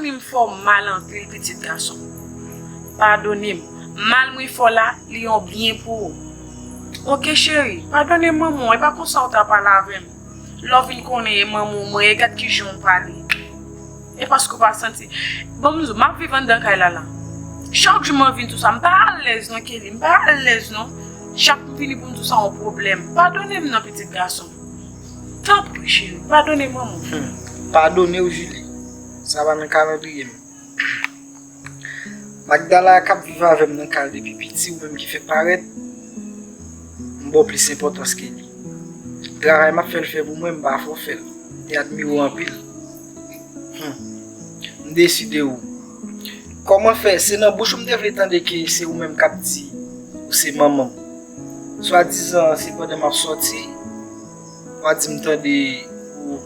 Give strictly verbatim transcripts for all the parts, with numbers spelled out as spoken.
M fè w mal anpil, pitit gason. Padone m. Mal mwen fè w la, li yon byen pou ou. Oke, cheri, padone m, manman, e pa konsa w ta pale avè m. Lè w vin konnen e manman w mwen ye, gad kijan w pale. E paske w pa santi. Bon, m di w, m ap viv anndan kay la, la. Chak jou mwen vin sou sa, m pa alèz non, Kelly, m pa alèz non. Chak m vini pou m di w sa yon pwoblèm. Padone m non, pitit gason. Tanpri, cheri, padone m, manman. Hmm. Padone w, Julie. Sa pa nan kalandriye m. Magdala k ap viv avè m nan kay depi piti, ou menm ki fè parèt, m ba w plis enpòtans ke li. Travay m ap fè l fè pou mwen, m pa fè w fè l. M te admire w anpil. Hmm. M desi de ou. Kòman fè? Se nan bouch ou m te vle tande ke se ou menm k ap di ou se manman m. Swadizan, se pandan m ap sòti, w a di m tande ou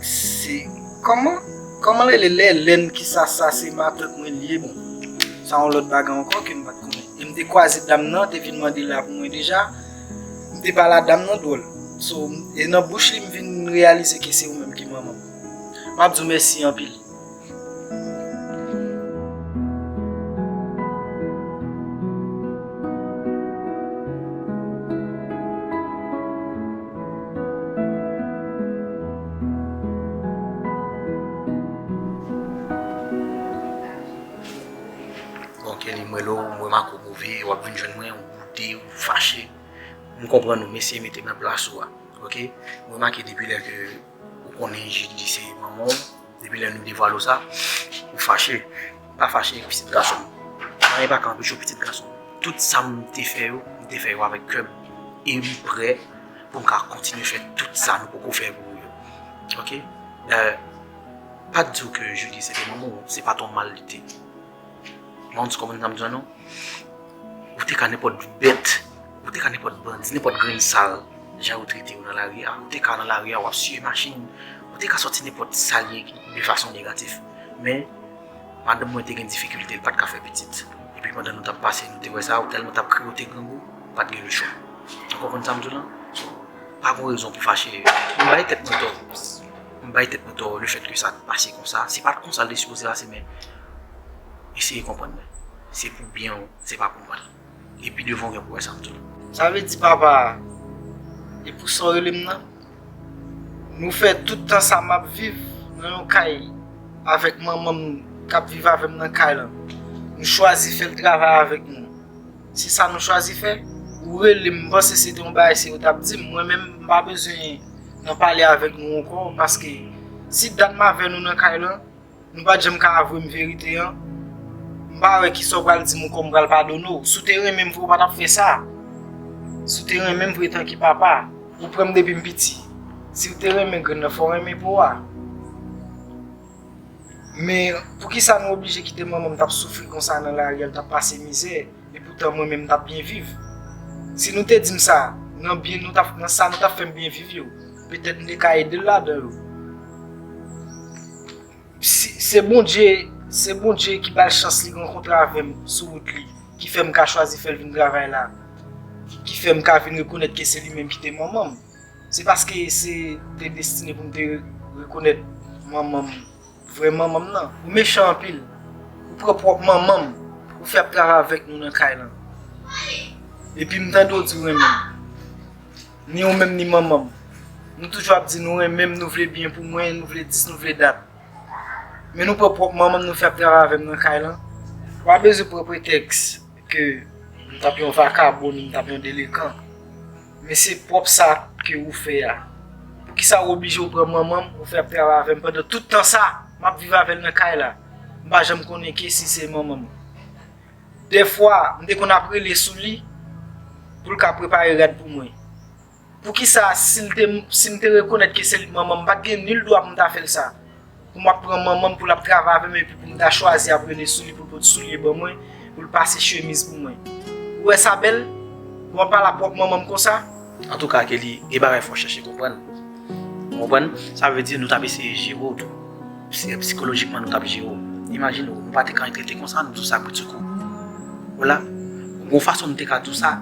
se, kòman? Kòman l rele? Lèlèn, ki sa, sa se matant mwen li ye, bon. Sa yon lòt bagay ankò ke m pa t konnen. E m te kwaze dam nan, te vin mande la pou mwen deja. M te pale a dam nan dwòl. So, e nan bouch li, m vin reyalize ke se ou menm ki manman m. M ap di w mèsi anpil. Bon, Kelly, m rele w, m remake w move, w ap vin jwenn mwen, ou boude, ou fache. M konprann ou, m eseye mete m nan plas ou a. Oke? M remake depi lè ke ou konnen Judy se manman w, depi lè nou devwale w sa, ou fache. Pa fache, pitit gason m. Anyen pa ka anpeche w, pitit gason m. Tout sa m te fè yo, m te fè yo avèk kè m. E m prè pou m ka kontinye fè tout sa nou poko fè pou ou yo. Oke? Dayè, pa t di w ke Judy se te manman w, se pa t yon mal li te. Mwen, ou konprann sa m di w non? Ou te ka nenpòt bèt, ou te ka nenpòt bandi, nenpòt grenn sal, jan yo trete yo nan lari a, ou te ka nan lari a, w ap siye machin, ou te ka sòti nenpòt sa l ye de fason negatif. Men, madanm mwen te gen difikilte, l pa t ka fè pitit. Epi pandan nou t ap pase, nou te wè sa, ou tèlman t ap kriye, ou te grangou, ou pa t gen lechwa. Ou konprann sa m di w lan? So, pa gen rezon pou fache. M bay tèt mwen tò. M bay tèt mwen tò, lefètke sa t pase konsa. Se pa t konsa l te sipoze pase, men eseye konprann mwen. Se pou byen w, se pa pou mal. E pi devan w gen pou wè sa m di w. Sa vle di papa, e pou sa w rele m nan? Nou fè tout tan sa m ap viv nan yon kay avèk manman m k ap viv avè m nan kay lan. Nou chwazi fè l travay avèk nou. Se sa nou chwazi fè? Ou rele m, m panse se te yon bagay se yo t ap di m. Mwen menm, m pa bezwen nan pale avèk nou ankò, paske si dat m avè nou nan kay lan, nou pa t janm ka avwe m verite an, m pa wè kisa w pral di m ankò m pral padone w. Si w te renmen m vre, w pa t ap fè sa. Si w te renmen m vre tanki papa, ou pran m depi m piti. Si w te renmen grenn nan, fò w renmen po a. Men, poukisa nou oblije kite manman m t ap soufri konsa nan lari a, l t ap pase mizè, epoutan mwen menm m t ap byen viv? Si nou te di m sa, nan byen nou t ap, nan sa nou t ap fè m byen viv yo, petèt m te ka ede l ladan yo. Si, se Bondye, se Bondye ki ba l chans li rankontre avè m sou wout li, ki fè m ka chwazi fè l vin travay la, ki fè m ka vin rekonèt ke se li menm ki te manman m. Se paske se te destine pou m te rekonèt manman m, vrè manman m nan. Ou mechan anpil. Ou pran pwòp manman m, ou fè ap travay avèk nou nan kay lan. Epi m tande w di w renmen m. Ni ou menm ni manman m. Nou toujou ap di nou renmen m, nou vle byen pou mwen, nou vle dis, nou vle dat. Men nou pran pwòp manman m, nou fè ap travay avè m nan kay lan. Ou pa bezwen pran pretèks ke m t ap yon vakabon, ni m t ap yon delekan. Men se pwòp sa ke ou fè a. Poukisa ou oblije ou pran manman m, ou fè ap travay avè m pandan tout tan sa, m ap viv avè l nan kay la? M pa janm konnen ke si se manman m. Dèfwa, m te konn ap rele sou li pou l ka prepare rad pou mwen. Poukisa, si l te, si m te rekonèt ke se li manman m, m pa t gen nil dwa pou m ta fè l sa? Pou m ap pran manman m pou l ap travay avè m, epi pou m ta chwazi ap rele sou li pou l pot soulye ban mwen, pou l pase chemiz pou mwen. Ou wè sa bèl? Pou m ap pale a pwòp manman m konsa? Antouka, Kelly, gen bagay fò w chèche konprann. Ou konprann? Sa vle di nou t ap eseye jere w tou. Si, sikolojikman, nou t ap jere w. Imajine w, nou pa te ka trete konsa, nou di w sa britsoukou. Vwala. Gon fason nou te ka di w sa,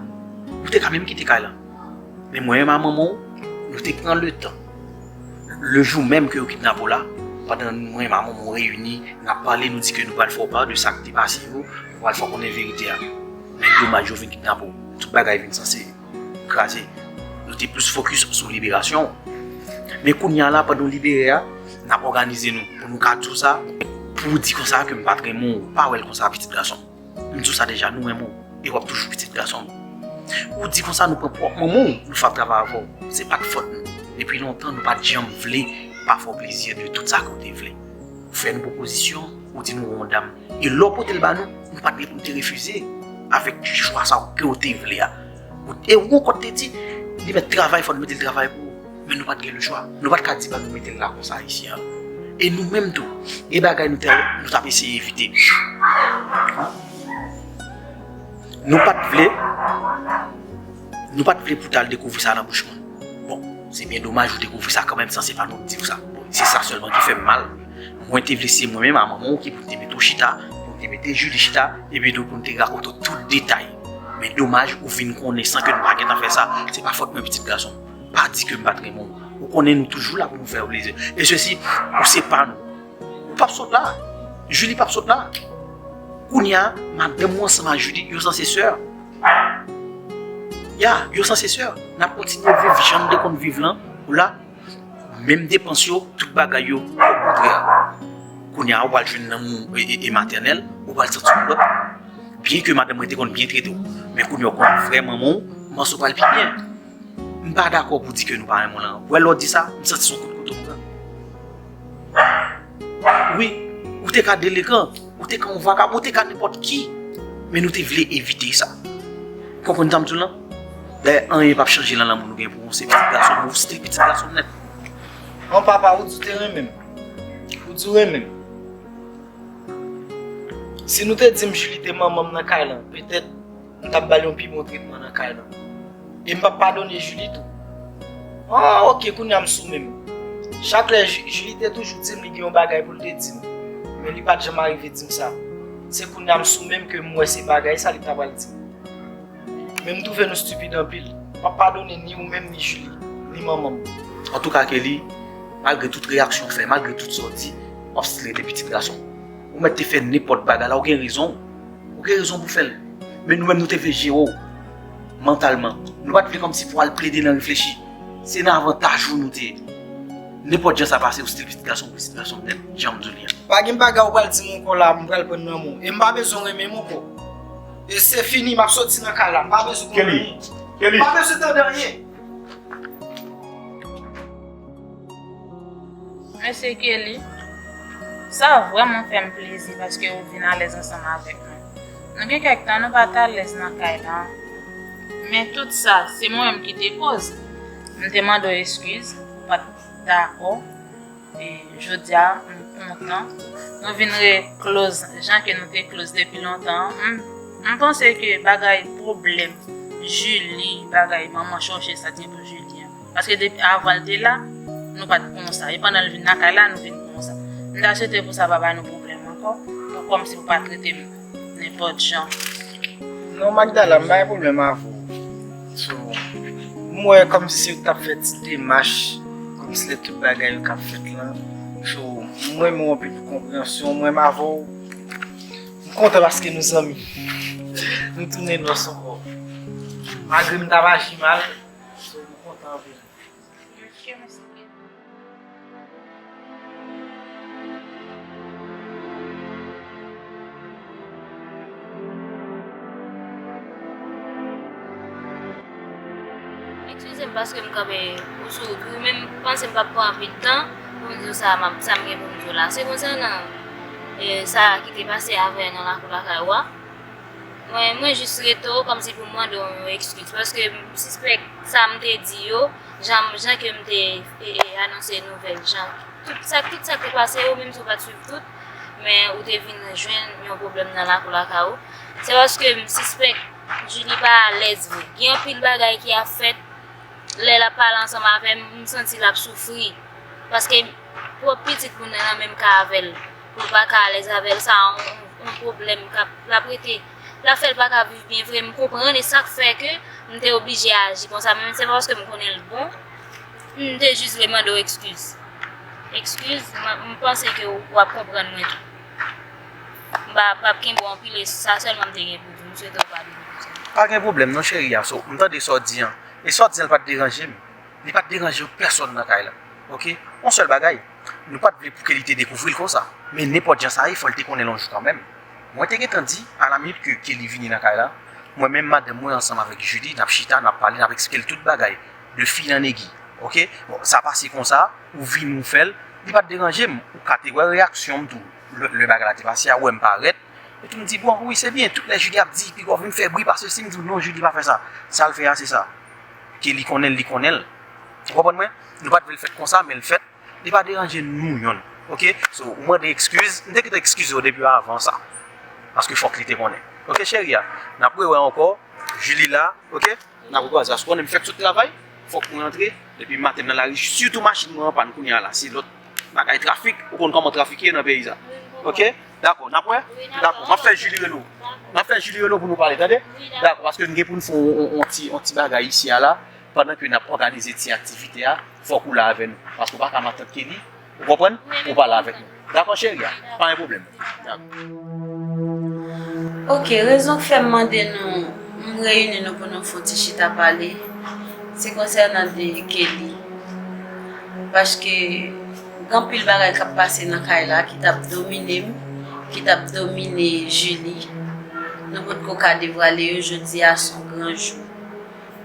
ou te ka menm kite kay lan. Men mwen menm a manman w, nou te pran letan. Le jou menm ke yo kidnape w la, Pandan mwen, manman, nou reyini, n ap pale, nou di ke nou pral fè w pa de sa k te pase yo, nou pral fè w konnen verite a. Men domaj, yo vin kidnape w. Tout bagay vin sanse kraze. Nou te plis fokis sou liberasyon w. Men kounye a la, pandan w libere a, n ap òganize nou pou nou ka di w sa, pou w di konsa ke m pa t renmen w, pa wè l konsa, pitit gason m. M di w sa deja, nou renmen w, e w ap toujou pitit gason m. Ou di konsa nou pran pwòp manman w, nou fè ap travay avè w. Se pa t fòt nou. Depi lontan, nou pa t janm vle pa fè w plezi de tout sa ke w te vle. Ou fè nou pwopozisyon, ou di nou w yon dam. E lè w pote l ba nou, nou pa t gen pou n te refize avèk chwa sa ke w te vle a. Ou- E ou ankò te di, li mèt travay, fò n mete l travay pou ou. Men nou pa t gen lechwa. Nou pa t ka di ba nou mete l la konsa isi a. E nou menm tou, gen bagay nou te, nou t ap eseye evite. Nou pa t vle, nou pa t vle pou t al dekouvri sa nan bouch moun. Bon, se byen domaj ou dekouvri sa kanmenm, san se pa nou k di w sa. Bon, se sa sèlman ki fè m mal. Mwen te vle se mwen menm a manman w ki pou te mete w chita, pou te mete Julie chita, epi nou pou n te rakonte w tout detay. Men domaj ou vin konnen san ke n pa gentan fè sa, se pa fòt mwen pitit gason. Pa di ke m pa t renmen w. Ou konnen nou toujou la pou nou fè w plezi. E sesi, ou se pa nou. Ou p ap sot la. Julie p ap sot la. Kounye a, madanm ou ansanm a Julie, yo sanse sè. Ya, yo sanse sè. N ap kontinye viv jan n te konn viv lan. Ou la, menm depans yo, tout bagay yo, okontrè. Kounye a, ou pral jwenn lanmou e, e, e matènèl, ou pral santi w lòt. Byen ke madanm mwen te konn byen trete w, men kounye a, ou konn vrè manman w, mòso pral pi byen. M pa dakò pou di ke nou pa renmen w lan. Wè lè w di sa, m santi se yon kout kouto m pran. Wi, ou te ka delekan, ou te ka yon vakabon, ou te ka nenpòt ki, men nou te vle evite sa. Ou konprann sa m di w lan? Dayè, anyen p ap chanje lan lanmou nou gen pou ou, se pitit gason m, ou stil pitit gason m nèt. Bon, papa, ou di w te renmen m. Ou di w renmen m. Si nou te di m Julie te manman m nan kay lan, petèt m t ap ba l yon pi bon tretman nan kay lan. E m p ap padone Julie tou. Ah, oke, kounye a m sou men m. Chak lè Ju- Julie te toujou di m li gen yon bagay pou l te di m. Men li pa t janm arive di m sa. Se kounye a m sou men m ke m wè se bagay sa li ta pral di m. Men m twouve nou stipid anpil. M p ap padone ni ou menm, ni Julie, ni manman m. Antouka, Kelly, malgre tout reyaksyon w fè, malgre tout sa w di, w ap stil rete pitit gason. Ou mèt te fè nenpòt bagay la, ou gen rezon. Ou gen rezon pou fè l. Men nou menm, nou te vle jere w mantalman. Nou pa t vle kòmsi pou w al plede nan reflechi. Se nan avantaj ou nou te ye. Nenpòt jan sa pase, ou stil pitit gason, pitit gason m nèt, jan m di w li an. Pa gen bagay ou pral di m ankò la, m pral pran nan men w. E m pa bezwen w renmen m ankò. E se fini, m ap soti nan kay la. M pa bezwen konn Kelly, anyen. Kelly. M pa bezwen tande anyen. Mesye Kelly, sa vrèman fè m plezi paske ou vin alèz ansanm avèk mwen. Nou gen kèk tan nou pa t alèz nan kay la. Men tout sa, se mwen menm ki te koz. M te mande w eskiz, ou pa t dakò. E jodi a, m kontan. Nou vin re-close jan ke nou te close depi lontan an. M, m panse ke bagay pwoblèm Julie, bagay manman chòche sa t gen pou Julie an. Paske depi avan l te la, nou pa t konsa. E pandan l vin lakay la, nou vin konsa. M ta swete pou sa pa ba nou pwoblèm ankò. Pou kòmsi pou pa trete m nenpòt jan. Non, Magdala, m pa gen pwoblèm avè w. So, m wè kòmsi se ou k t ap fè ti demach, kòmsi lè tout bagay yo k ap fèt lan. So, m renmen w anpil pou konpreyansyon w, m renmen avè w. M kontan paske nou zanmi. M tounen lòs ankò. Malgre m t ap aji mal, so, m kontan anpil. Eskize m paske m kanpe ou sou wout wi, men m panse m p ap pran anpil tan pou m di w sa m ap, sa m gen pou m di w la. Se konsènan, e, sa ki te pase avè nan lakou lakay ou a. Mwen, mwen jis rete w kòmsi pou m mande w yon eskiz, paske m sispèk sa m te di yo, jan, jan ke m te, e, e, anonse nouvèl, jan, tout sa, tout sa k te pase yo, menm si w pa t swiv tout, men ou te vin jwenn yon pwoblèm nan lakou lakay ou. Se paske m sispèk Julie pa alèz vre. Gen anpil bagay ki ap fèt, lè l ap pale ansanm avè m, m santi l ap soufri. Paske pwòp pitit moun nan nan menm ka avè l. Pou l pa ka alèz avè l, sa yon, yon pwoblèm k ap, l ap rete, l ap fè l pa ka viv byen vre. M konprann, e sa k fè ke m te oblije aji konsa. Men se pa paske m konnen l bon, m te jis vle mande w eskiz. Excuse, m, m panse ke w, w ap konprann mwen tou. M pa, p ap kenbe w anpil, e sa sèlman m te gen pou di. M swete w padone pou sa. Pa gen pwoblèm non, cheri a. So, m tande sa w di an. E sa w di an, li pa t deranje m. Li pa t deranje pèsonn nan kay la. Oke? Yon sèl bagay. Nou pa t vle pou ke li te dekouvri l konsa. Men nenpòt jan sa ye, fò l te konnen l yon jou kanmenm. Mwen te gentan di, a la minit ke, ke li vini nan kay la, mwen menm, madanm mwen ansanm avèk Julie, n ap chita, n ap pale, n ap eksplike l tout bagay, de fil an egi. Oke? Bon, sa pase konsa, ou vini, ou fè l, li pa t deranje m, ou ka te wè reyaksyon m tou, lè, lè bagay la te pase a, ou wè m parèt, epi m di, bon, wi, se byen, tout lè Julie ap di, piga w vin fè bri, pa sesi, m di w, non, Julie pa fè sa, sa l fè a, se sa. Ke li konnen l, li konnen l. Ou konprann mwen? Nou pa t vle l fèt konsa, men l fèt. Li pa deranje nou yonn. Oke? So, ou mande ekskiz. M te gentan ekskize w depi avan sa. Paske fòk li te konnen. Oke, cheri a? N ap rewè ankò. Julie la. Oke? N ap rekwaze. Paske konnen m fèk sot travay. Fòk mwen antre. Depi maten m nan lari. Sitou machin mwen an pàn kounye a la. Se lòt bagay trafik. Ou konn kòman trafik ye nan peyi sa. Oke? Dakò. N ap wè? Dakò. M ap fè Julie rele w. M ap fè Julie rele w pou nou pale. Tande? Dakò. Paske n gen pou n fè yon, yon, yon ti, yon ti bagay isi a la. Pandan ke n ap òganize ti aktivite a, fòk ou la avè nou. Paske w pa ka matant Kelly, ou konprann? Pou w pale avèk nou. Dakò, cheri a? Pa gen pwoblèm. Dakò. Ok, rezon k fè m mande nou, m reyini nou pou nou fè yon ti chita pale, se konsènan de Kelly. Paske gen anpil bagay k ap pase nan kay la ki t ap domine m, ki t ap domine Julie. Nou potko ka devwale yo, jodi a se yon gran jou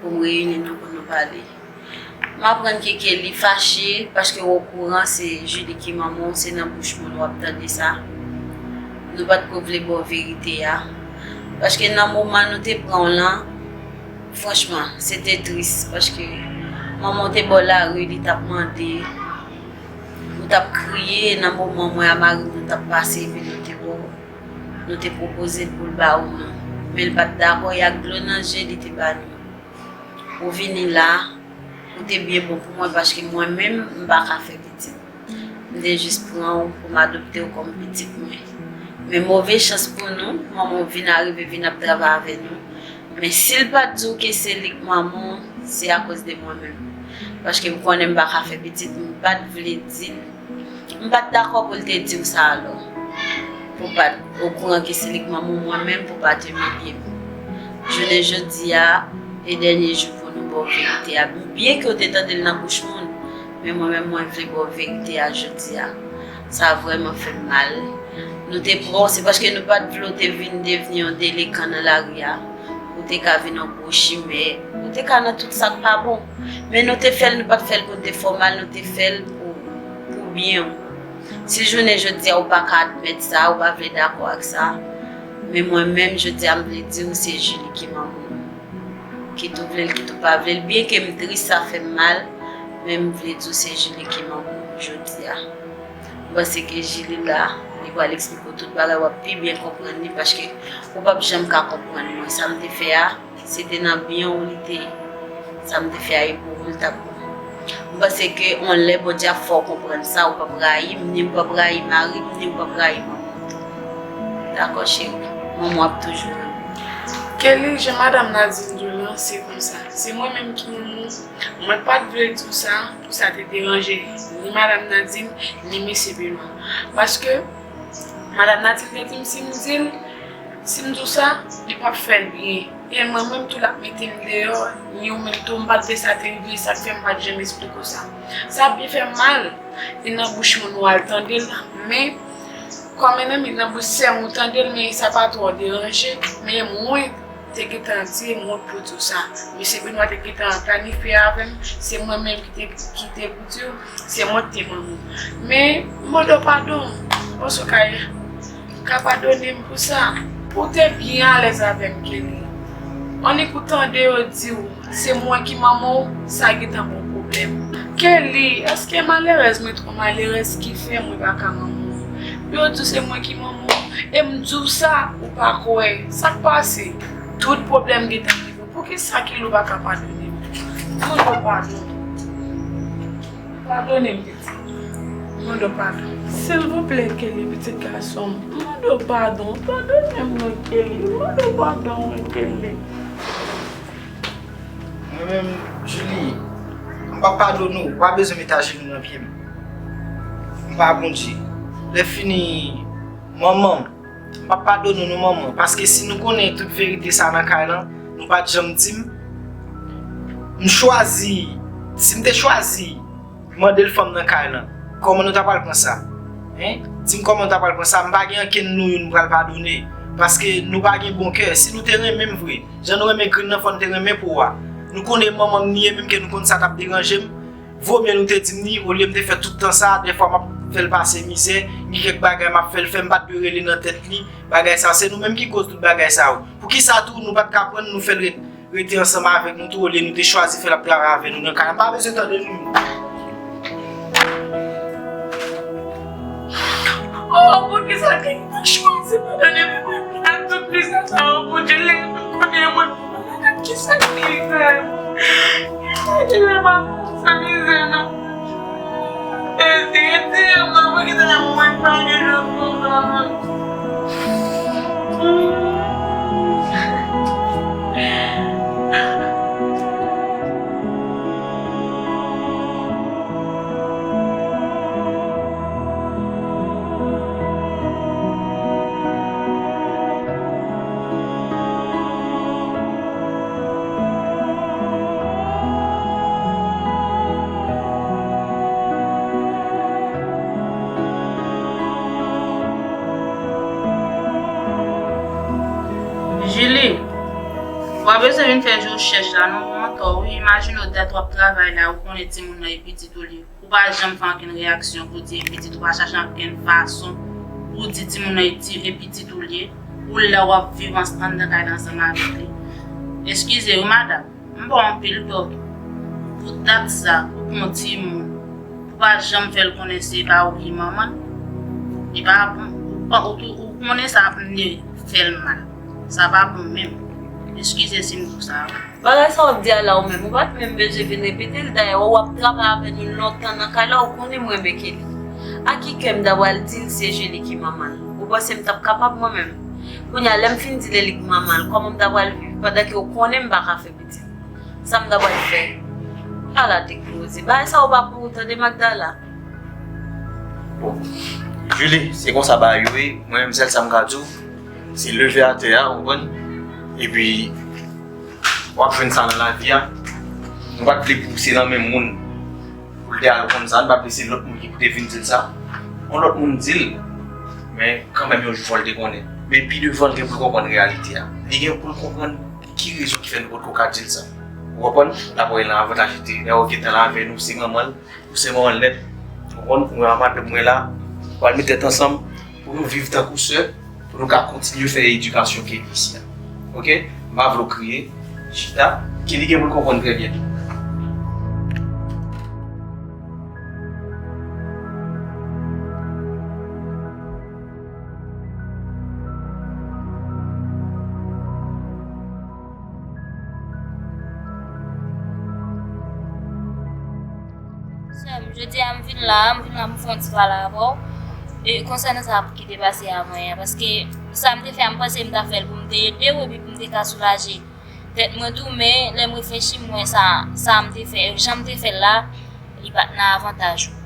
pou m reyini nou pou nou pale. M aprann ke Kelly fache paske w okouran se Julie ki manman w, se nan bouch moun w ap tande sa. Nou pa t ko vle ba w verite a. Paske nan moman nou te pran w lan, franchman, se te tris. Paske manman w te ba w lari, li t ap mande, ou t ap kriye nan moman mwen a mari m nou t ap pase, epi nou te ba w, nou te pwopoze l pou l ba ou nou. Men l pa t dakò, e ak dlo nan je, li te ba nou. Ou vini la, ou te byen bon pou mwen paske mwen menm, m pa ka fè pitit. M te jis pran w pou m adopte w kòm pitit mwen. Men move chans pou nou, manman w vin arive vin ap travay avè nou. Men si l pa t di w ke se li k manman w, se akoz de mwen menm. Paske m konnen m pa ka fè pitit, m pa t vle di l. M pa t dakò pou l te di w sa alò. Pou w pa t okouran ke se li k manman w, mwen menm, pou w pa t imilye m. Jounen jodi a, e dènye jou pou nou ba w verite a. Byen ke w te tande l nan bouch moun, men mwen menm, mwen vle ba w verite a jodi a. Sa vrèman fè m mal. Nou te pran w, se paske nou pa t vle w te vin devni yon delekan nan lari a. Ou te ka vin yon gwo chimè. Ou te ka nan tout sa k pa bon. Men nou te fè l, nou pa t fè l pou n te fè w mal, nou te fè l pou, pou byen w. Si jounen jodi a ou pa ka admèt sa, ou pa vle dakò ak sa, men mwen menm, jodi a, m vle di w, se Julie ki manman w. Kit ou vle l, kit ou pa vle l, byen ke m tris, sa fè m mal, men m vle di w, se Julie ki manman w jodi a. M panse ke Julie la, li pral eksplike w tout bagay, w ap pi byen konprann li, paske ou p ap janm ka konprann mwen. Sa m te fè a, se te nan byen w li te ye. Sa m te fè a, e pou ou l t ap bon. M panse ke yon lè Bondye ap fè w konprann sa, ou p ap rayi m, ni ou p ap rayi mari m, ni ou p ap rayi manman w tou. Dakò, cheri? Manman w ap toujou renmen w. Kelly, jan madanm Nadine di w lan, se konsa. Se mwen menm ki manman w. Mwen pa t vle di w sa pou sa te deranje ni madanm Nadine, ni mesye Benoît. Paske madanm Nadine te di m si m di l, si m di w sa, li p ap fè l byen. E mwen menm tou l ap mete m deyò, ni ou menm tou, m pa t vle sa te rive, sa k fè m pa t janm esplike w sa. Sa byen fè m mal, e nan bouch moun ou al tande l, men kòm ennmi nan bouch sè m ou tande l, men sa pa twò deranje, men mwen te gentan di m wont pou di w sa. Mesye Benoît te gentan planifye avè m, se mwen menm ki te, ki te pou di w, se mwen ki te manman w. Men, m mande w padon, èske w ka, ka padone m pou sa? Pou w te byen alèz avè m, Kelly. Annik ou tande yo di w, se mwen ki manman w, sa gentan ba w pwoblèm. Kelly, èske malerèz mwen twò malerèz ki fè mwen pa ka manman w? Yo di w se mwen ki manman w, e m di w sa, ou pa kwè. Sa k pase? Tout pwoblèm gentan rive w. Poukisa Kelly ou pa ka padone m? Mande w padon. Padone m, pitit. Mande w padon. Silvouplè, Kelly, pitit gason m. Mande w padon. Padone m non, Kelly. Mande w padon, wi, Kelly. Mwen menm, Julie, m p ap padone w. Ou pa bezwen met ajenou nan pye m. Pa Bondye. Lè fini, manman m, m p ap padone w non, manman, paske si nou konnen tout verite sa nan kay lan, nou pa t janm di m. M chwazi, si m te chwazi mande l fanm nan kay lan, kòman nou ta pral pran sa? Hein? Di m kòman nou ta pral pran sa? M pa gen ankenn nou youn m pral padone, paske nou pa gen bon kè. Si nou te renmen m vre, jan nou renmen grenn nan, fò n te renmen po a. Nou konnen manman m li ye, menm ke nou konn sa t ap deranje m, vomye nou te di m li, olye m te fè tout tan sa, dèfwa m ap fè l pase mizè, gen kèk bagay m ap fè l fè, m pa t dwe rele nan tèt li, bagay sa, se nou menm ki koz tout bagay sa yo. Poukisa tou nou pa t ka pran l, nou fè l ret, rete ansanm avèk nou tou, olye nou te chwazi fè l ap travay avè nou nan kay la? M pa bezwen tande nou. Oh, poukisa ke m te chwazi padone m nan tout mizè sa yo, Bondye, lè m konnen mwen, kisa ki fè m? Kisa ki fè m ap fè mizè nan? E, e, e, mwen, poukisa mwen pa gen lòt konsa, non? Julie, w a bezwen vin fè jou chèch la non, ou antò wi. Imajine w dat w ap travay la, ou konnen timoun nan e pitit ou li ye. Ou pa janm fè ankenn reyaksyon pou di e pitit, ou pa chache ankenn fason pou di timoun nan e ti, e pitit ou li ye. Ou la w ap viv ans-, anndan kay la ansanm avèk li. Eskize wi, madanm. M ba w anpil tò tou. Pou dat sa, pou pran timoun, pou pa janm fè l konnen se pa ou ki manman l, li pa bon. Ou pa, ou tou, ou konnen sa ap mennen fè l mal. Sa pa bon menm. Eskize si m di w sa. Bagay sa w ap di a la ou menm, ou pa t menm bezwen vin repete l. Dayè, w ap travay avè nou lontan nan kay la, ou konnen m renmen Kelly. A ki kè m ta pral di l se Julie ki manman l? Ou panse m t ap kapab mwen menm? Kounye a, lè m fin di l e li k manman l, kòman m ta pral viv pandan ke w konnen m pa ka fè pitit? Sa m ta pral fè? Ala de koze. Bagay sa yo pa pou ou tande, Magdala. Bon, Julie, se konsa bagay yo ye. Mwen menm, sèl sa m ka di w, se leve atè a, ou konprann? Epi, w ap jwenn sa nan lavi a. Nou pa t vle pou se nan men moun pou l te al konn sa, nou pa t vle se lòt moun ki pou te vin di l sa. Yon lòt moun di l, men kanmenm yon jou fò l te konnen. Men pi devan, l gen pou l konprann reyalite a. Li gen pou l konprann ki rezon ki fè nou potko ka di l sa. Ou konprann? L ap wè l nan avantaj li te. Lè w gentan la avè nou, se manman l, ou se manman l nèt. Ou konprann? Ou menm ak madanm mwen la, pral met tèt ansanm pou nou viv tankou sè, pou nou ka kontinye fè edikasyon Kelly isi a. Oke? M pa vle w kriye. Chita. Kelly gen pou l konprann trè byento. Sè m, jodi a m vin la, m vin la pou m fè yon ti pale avè w. E konsènan sa ki te pase avan yè, paske sa m te fè a, m panse m ta fè l pou m te ede w epi pou m te ka soulaje tèt mwen tou, men lè m reflechi, m wè sa, sa m te fè, jan m te fè l la, li pa t nan avantaj ou.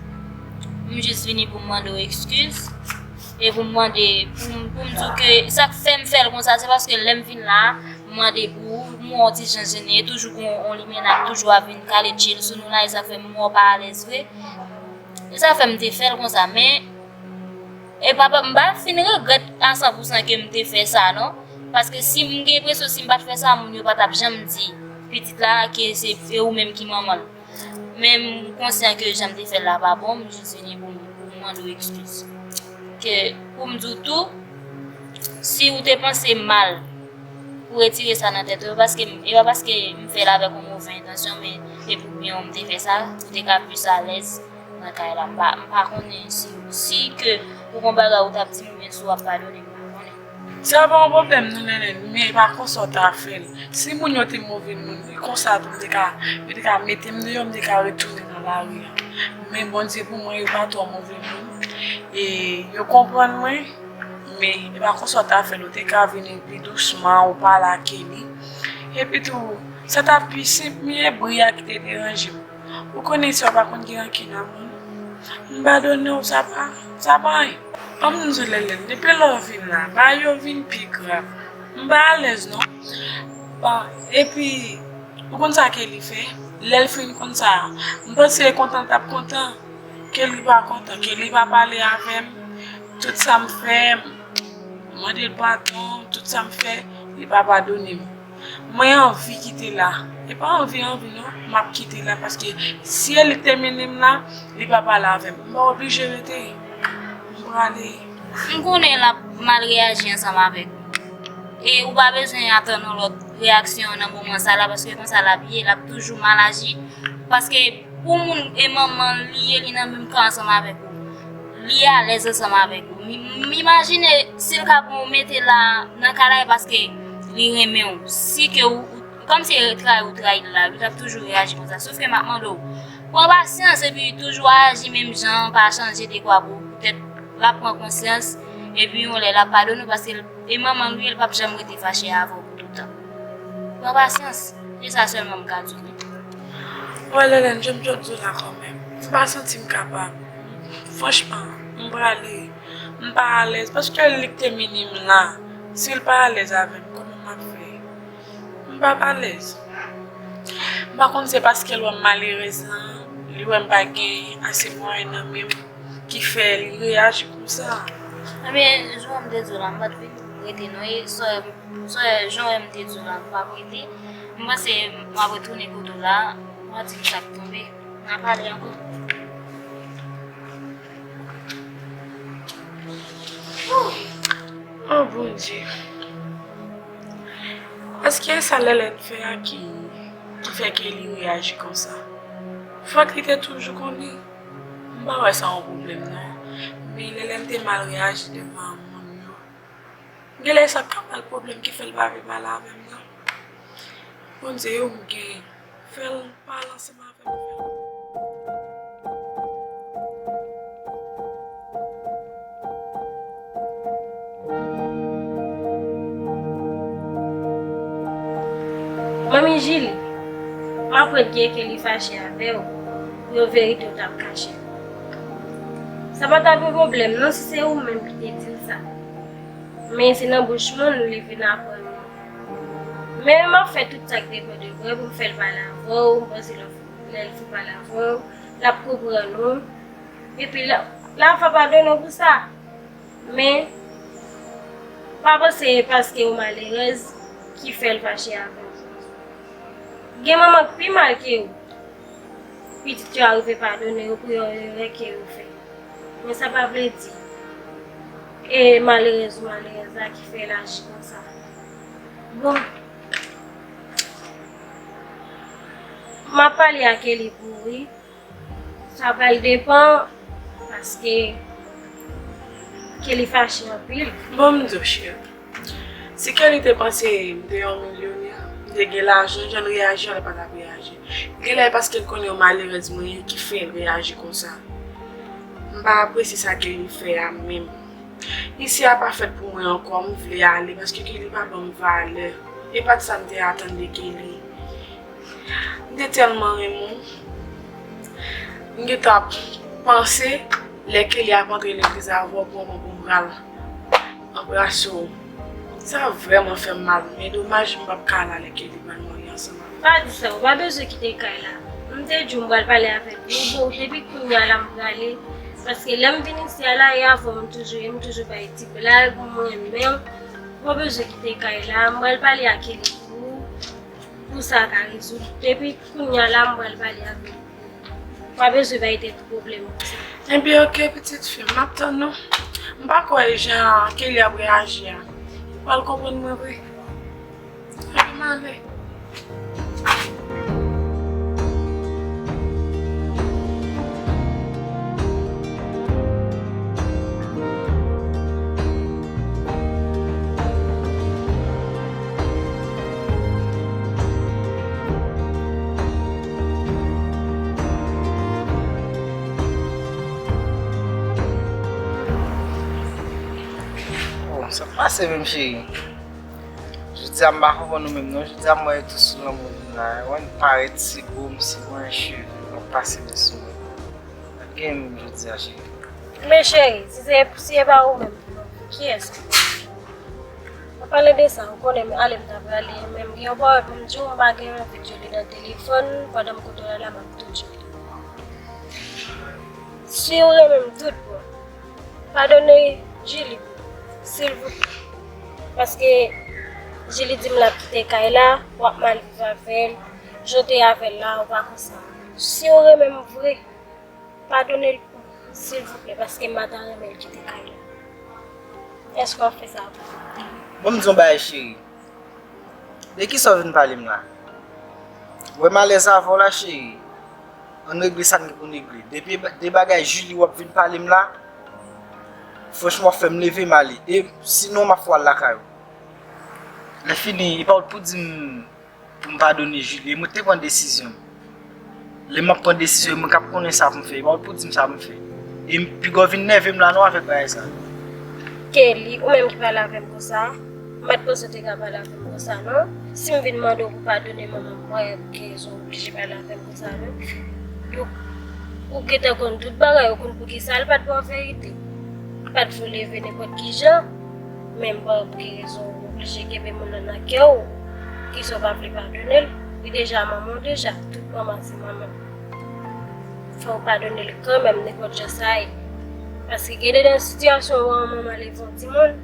M jis vini pou m mande w ekskiz, e pou m mande, pou m, pou m di w ke sa k fè m fè l konsa, se paske lè m vin la, m mande pou ou, m wè w ti jan jennen, toujou gon yon limena k toujou ap vin kale dje l sou nou la, e sa k fè m wè w pa alèz vre. E sa fè m te fè l konsa, men e pa, pa, m pa fin regrèt a san pou san ke m te fè sa, non. Paske si m gen enpresyon, si m pa t fè sa, moun yo pa t ap janm di pitit la ke se, e ou menm ki manman l. Men m konsyan ke jan m te fè l la pa bon, m jis vini pou m, pou m mande w ekskiz. Ke, pou m di w tou, si w te panse mal, pou retire sa nan tèt ou, paske m, e pa paske m fè l avèk yon move entansyon, men e pou byen w m te fè sa, pou w te ka plis alèz nan kay la. M pa, m pa konnen si, si ke ou gon bagay ou t ap di m, oubyen si w ap padone m, m pa konnen. Sa pa yon pwoblèm non, Nènèn, men e pa konsa w ta fè l. Si moun yo te move moun, e konsa tou m te ka, yo te ka mete m deyò, m te ka retounen nan lari a. Men Bondye pou mwen, yo pa twò move moun. E yo konprann mwen, men e pa konsa w ta fè l. Ou te ka vini pi dousman, ou pale ak Kelly. Epi tou, sa ta pi senp, men e bri a ki te deranje m. Ou konnen sè w pa konn gen rankin nan moun. M padone w, sa pa, sa pa anyen. Ban m di w, Lèlèn, depi lè w vin la, bagay yo vin pi grav. M pa alèz non. Bon, epi, ou konn sa Kelly fè? Lè l fin konn sa, m panse kontan l t ap kontan. Kelly pa kontan, Kelly pa pale avè m. Tout sa m fè, m mande l padon, tout sa m fè, li pa padone m. Mwen anvi kite la. E pa anvi, anvi non, m ap kite la paske si Eli te mennen m la, li pa pale avè m. M pa oblije rete. M prale. M konnen l ap mal reyaji ansanm avèk ou. E ou pa bezwen atann yon lòt reyaksyon nan moman sa la, paske konsa l ap ye, l ap toujou mal aji. Paske pou moun e manman li ye, li nan menm kan ansanm avèk ou. Li alèz ansanm avèk ou. M, m imajine si l ka pran w mete la nan kay la, e paske li renmen w. Si ke ou, ou kòmsi e trayi ou trayi l la, li t ap toujou reyaji konsa. Sof ke m ap mande w, pran pasyans epi toujou aji menm jan an, pa chanje de kwa pou ou. Poutèt l ap pran konsyans, epi yon lè l ap padone w, paske l, e manman l wi, l p ap janm rete fache avè w pou toutan. Pran pasyans, se sa sèlman m ka di w. Wè, Lèlèn, jan m t ap di w la kanmenm, m pa santi m kapab. Franchman, m prale, m pa alèz, paske li k te mennen m la. Si l pa alèz avè m, kòman m ap fè? M p ap alèz. M pa konn se paske l wè m malerèz lan, li wè m pa gen ase mwayen nan men m, ki fè li reyaji konsa. Ebyen, jan m te di w la, m pa t vin rete non, e sè, sè, jan m te di w la, m p ap rete. M panse m ap retounen kote w la, m ap di m sa k tonbe. N a pale ankò. Oh Bondye. Èske e sa Lèlèn fè a ki, ki fè ke li reyaji konsa? Fòk li te toujou konnen. M pa wè sa yon pwoblèm non. Men Lèlèn te mal reyaji devan moun yo. Genlè e sa k ka ba l pwoblèm ki fè l pa vle pale avè m nan. Bondye yo m gen. Fè l pale ansanm avè m, fè l. Manmi Jili, m aprann ke Kelly fache avè w pou yon verite w t ap kache. Sa pa t ap yon pwoblèm non si se ou menm ki te di l sa. Men se nan bouch moun li vin aprann li. Men m ap fè tout sa k depann de mwen pou m fè l pale avè w, m panse lè, lè l fin pale avè w, l ap konprann ou. Epi l, l ap fè padone w pou sa. Men, pa panse e paske w malerèz ki fè l fache avè w. Gen manman k pi mal ke w. Pitit yo arive padone yo pou yon erè ke yo fè. Men sa pa vle di e malerèz ou malerèz la ki fè l aji konsa. Bon, m ap pale ak Eli pou ou wi. Sa pral depann paske Kelly fache anpil. Bon, m di w, cheri. Si Kelly te panse m te yon milyonè, m te gen lajan, jan l reyaji a, li pa t ap reyaji. Genlè e paske l konnen yon malerèz mwen ye ki fè l reyaji konsa. M pa apresye sa Kelly fè a menm. Isi a pa fèt pou mwen ankò, m vle ale, paske Kelly pa ban m valè. E pa t sa m te atann de Kelly. M te tèlman renmen w. M gentan ap panse lè Kelly ap antre legliz avè w pou w pran pou pral anbrase w. Sa vrèman fè m mal, men domaj m p ap ka la lè Kelly pral marye ansanm avè m. Pa di sa, ou pa bezwen kite kay la. M te di w m pral pale avèk ou, bon, depi kounye a la m prale. Paske lè m vin isi a la, e avè w m toujou ye, m toujou bay ti blag, m renmen w. Ou pa bezwen kite kay la, m pral pale ak Kelly pou ou, pou sa ka rezoud. Depi kounye a la, m pral pale avè w. Pa bezwen bay tèt ou pwoblèm konsa. Ebyen, oke, pitit fi m, m ap tann ou. M pa kwè jan Kelly ap reyaji a, li pral konprann mwen vre. Ebyen, m ale. Oh, sa pase menm, cheri? Jodi a m pa konprann ou menm non. Jodi a m wè tou sou lanmou nou la. Wè n parèt si gwo, m si gwo, cheve, m ap pase men sou mwen. Gen jodi a, cheri. Men cheri, si se, si se pa ou menm pou mwen, kiyès ki pou mwen? An palan de sa, ou konnen ale m ta prale, men m gen yon pawòl pou m di w, m pa gen anvi di w li nan telefòn, pandan m kote w la, la, m ap tou di w li. Si w renmen m tout bon, padone Julie pou mwen, silvouplè. Paske Julie di m l ap kite kay la, w ap mal viv avè l, jan w te avè l la, ou pa konsa. Si w renmen m vre, padone l pou mwen, silvouplè, paske m pa ta renmen l kite kay la. Èske w ap fè sa pou mwen? Bon, m di yon bagay, cheri. De kisa w vin pale m la? Ou wè m alèz avè w la, cheri. Ann regle sa n gen pou n regle. Depi ba-, de bagay Julie w ap vin pale m la, franchman, w ap fè m leve m ale. E sinon, m ap fè w al lakay ou. Lè fini, e pa w pou di m pou m padone Julie, e mwen ki te pran desizyon m. Lè m ap pran desizyon, e mwen k ap konnen sa pou m fè. E pa w pou di m sa pou m fè. E m, piga w vin nève m la non avèk bagay sa. Kelly, ou menm ki pale avè m konsa, m pa t panse w te ka pale avè m konsa non. Si m vin mande w pou padone manman m, m pa wè pou ki rezon w oblije pale avè m konsa non. Ou, ou gentan konn tout bagay, ou konn poukisa l pa t ba w verite. Li pa t vle w leve nenpòt ki jan. Men m pa wè pou ki rezon ou oblije kenbe moun nan nan kè w. Poukisa w pa vle padone l? Li deja manman w deja. Tout manman se manman. Fò w padone l kanmenm, nenpòt jan sa ye. Paske gen de nan sitiyasyon ou wè yon manman leve yon timoun,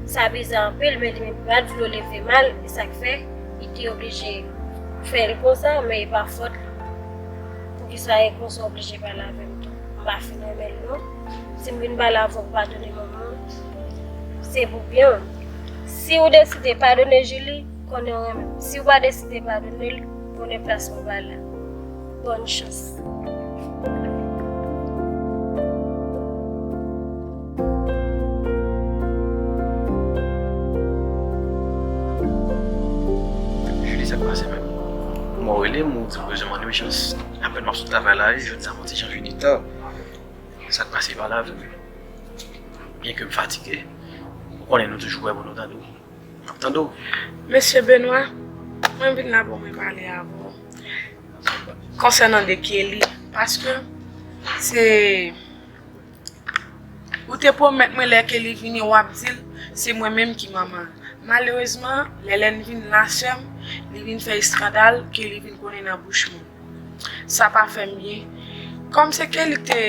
sa bizè anpil, men li menm li pa t vle w leve mal, e sa k fè li te oblije fè l konsa, men e pa fòt li. Poukisa e konsa w oblije pale avè m tou? M pa fin renmen l non. Si m vin pale avè w, padone manman, se pou byen w. Si w deside padone Julie, konnen w renmen m. Si w pa deside padone l, konnen plas mwen pa la. Bòn chans. Julie, sa k pase menm? Mwen w rele m, ou di m bezwen mande m chans. Apèn m ap sot travay la, e jodi a m ti jan vini ta. Sa k pase, pale avè m? Byenke m fatige, ou konnen nou toujou prè pou nou tande w. M ap tande w. Mesye Benoît, mwen vin la pou mwen pale avè w konsènan de Kelly, paske se, ou te pwomèt mwen lè Kelly vini, w ap di l se mwen menm ki manman l. Malerezman, lè Lèn vin la, sè m, li vin fè eskandal, Kelly vin konnen nan bouch moun. Sa pa fè m byen. Kòm se Kelly ki te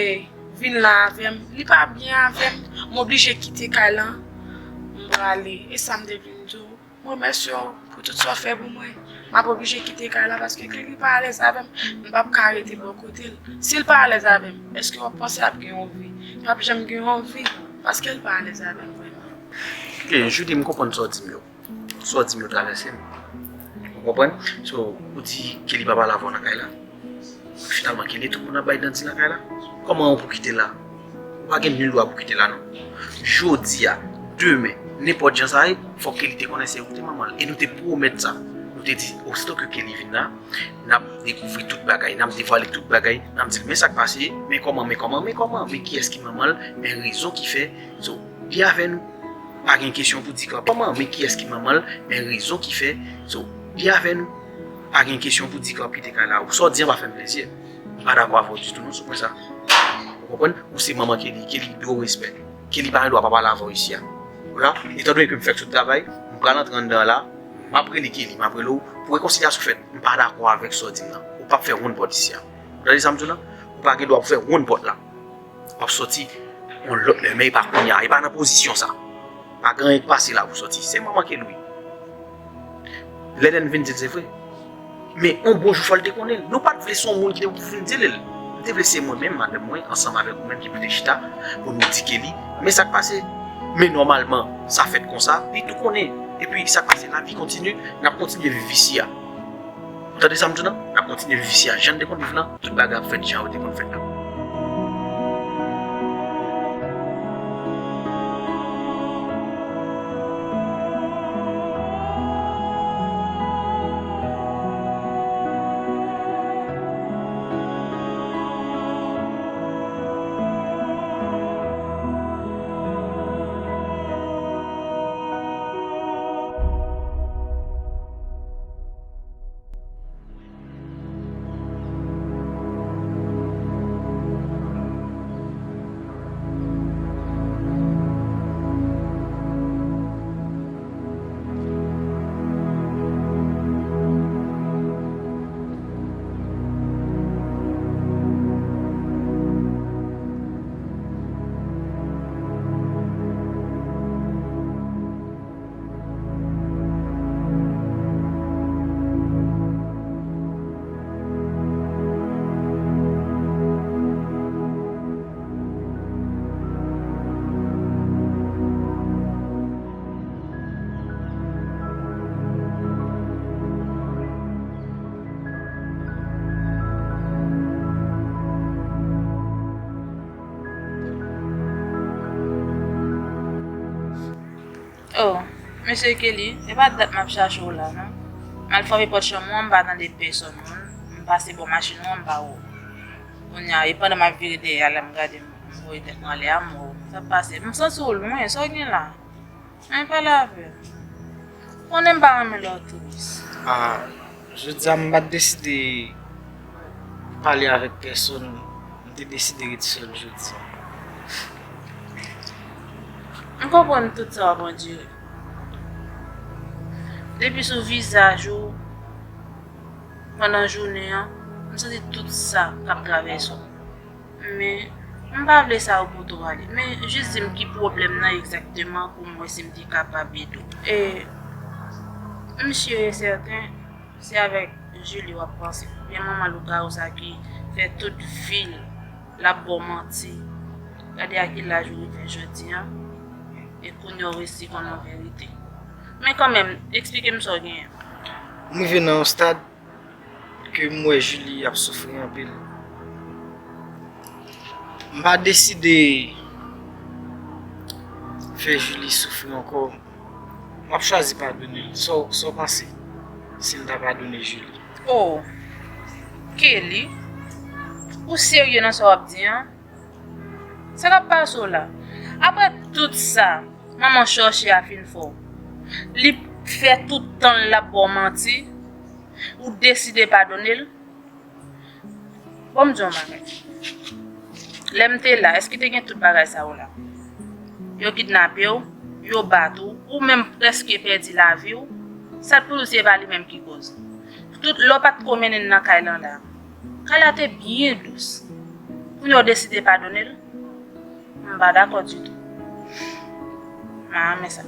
vin la avè m, li pa byen avè m, m oblije kite kay lan, m prale. E sa m te vin di w, m remèsye w pou tout sa w fè pou mwen. M ap oblije kite kay la paske Kelly pa alèz avè m, m p ap ka rete bò kote l. Si l pa alèz avè m, èske w ap panse ap gen yon vi? P ap janm gen yon vi, paske l pa alèz avè m vrèman. Ok, Julie, m konprann sa w di m yo. Sa w di m yo travèse m. Ou konprann? So, ou di Kelly pa pale avè w nan kay la. Finalman, Kelly, tout moun ap bay dandi nan kay la. Kòman ou pou kite la? Ou pa gen nil dwa pou kite la, non. Jodi a, demen, nenpòt jan sa ye, fòk Kelly te konnen se ou te manman l. E nou te pwomèt sa. Nou te di, osito ke Kelly vin la, n ap dekouvri tout bagay, n ap devwale tout bagay, n ap di l, men sa k pase, men kòman, men kòman, men kòman, men kiyès ki manman l, men rezon ki fè. So, li avè nou. Pa gen kesyon pou di kòman, men kiyès ki manman l, men rezon ki fè. So, li avè nou. Pa gen kesyon pou di k ap kite kay la. Ou sa w di an pa fè m plezi. M pa dakò avè w ditou non sou pwen sa. Ou konprann? Ou se manman Kelly, Kelly dwe w respè. Kelly pa gen dwa pa pale avè w isi a. Ou la, etan done ke m fèk sot travay, m pral antre anndan an la, m ap rele Kelly, m ap rele w, pou rekonsilyasyon fèt, m pa dakò avèk sa w di m nan. Ou p ap fè wonn pòt isi a. Ou tande sa m di w nan? Ou pa gen dwa pou fè wonn pòt la. W ap sòti yon lòt lè, men e pa kounye a, e pa nan pozisyon sa. Pa gen anyen k pase la pou sòti. Se manman Kelly wi. Lè Lèn vin di l se vre. Men yon bon jou fò l te konnen l. Nou pa t vle se yon moun ki te pou vin di l. Nou te vle se mwen menm, madanm mwen, ansanm avèk ou menm ki pou te chita, pou nou di Kelly, men sa k pase. Men nòmalman, sa fèt konsa, li tou konnen. Epi sa k pase, lavi kontinye, n ap kontinye viv isi a. Ou tande sa m di w nan? N ap kontinye viv isi a. Jan n te konn viv lan, tout bagay ap fèt jan yo te konn fèt la. Oh, mesye Kelly, e pa dat m ap chache w la, non. M al frape pòt chanm ou an, m pa tande pèsòn moun. M pase bò machin ou an, m pa wè w. Kounye a, e pandan m ap vire dèyè a la, m gade m, m voye tèt mwen anlè a, m wè w. Sa k pase? M santi w lwen, sa w gen la? Ann pale avè m. Konnen m pa renmen lè w tris. Ah, jodi a m pa t deside pale avèk pèsonn, m te deside ret sèl jodi a. M konprann tout sa w ap andire. Depi sou vizaj ou, pandan jounen an, m santi tout sa k ap travèse w. Men, m pa vle sa yo pou tou ale. Men, jis di m ki pwoblèm nan egzakteman pou m wè si m te kapab ede w. E, m si e sèten, se avèk Julie w ap panse. Oubyen manman lougawou sa ki fè tout vi l, l ap ba w manti. Gade a ki laj ou rive jodi a. E kounye a w resi konnen yon verite. Men kanmenm, eksplike m sa w genyen. M rive nan yon stad ke m wè Julie ap soufri anpil. M pa deside fè Julie soufri ankò. M ap chwazi padone l. Sa w, sa w panse si m ta padone Julie? Oh, Kelly, ou serye nan sa w ap di an? Sa k ap pase w la? Apre tout sa, manman chòche a fin fè w, li fè tout tan l ap ba w manti, ou deside padone l? Bon, m di w yon bagay. Lè m te la, èske te gen tout bagay sa yo la? Yo kidnape w, yo bat ou, ou menm prèske pèdi lavi w. Sa t pou di se pa li menm ki koz. Tout lè w pa t ko mennen l nan kay lan la. Kay la te byen dous. Kounye a w deside padone l? M pa dakò ditou. M pa renmen sa.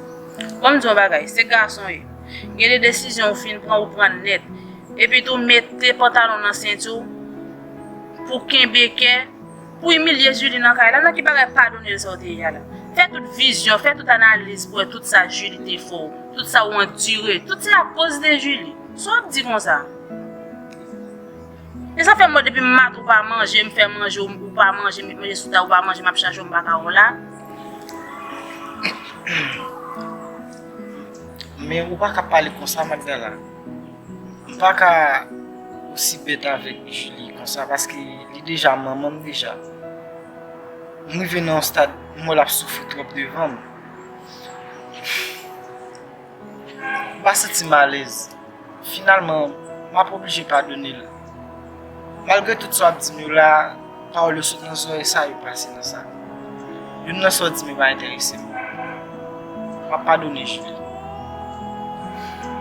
Bon, m di yon bagay, se gason w ye. Gen de desizyon ou fin pran, ou pran nèt. Epi tou mete pantalon nan senti w pou kenbe kè, pou imilye Julie nan kay la. Nan ki bagay padone l sa w te ye a la? Fè tout vizyon, fè tout analiz pou wè tout sa Julie te fè w, tout sa ou andire, tout se akoz de Julie. Sa w ap di konsa? E sa fè m wè depi maten ou pa manje, m fè manje, ou pa manje, m met manje sou tab, ou pa manje, m ap chache w, m pa ka wè w la. Men ou pa ka pale konsa, Magdala. M pa ka osi bèt avèk Julie konsa, paske li deja manman m deja. M rive nan yon stad, m wè l ap soufri twòp devan m. M pa santi m alèz. Finalman, m ap oblije padone l. Malgre tout sa w ap di m yo la, pawòl yo sot nan zòrèy sa, yo pase nan sa. Youn nan sa w di m yo pa enterese m. M ap padone Julie.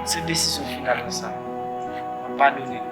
Se desizyon final lan sa. M ap padone l.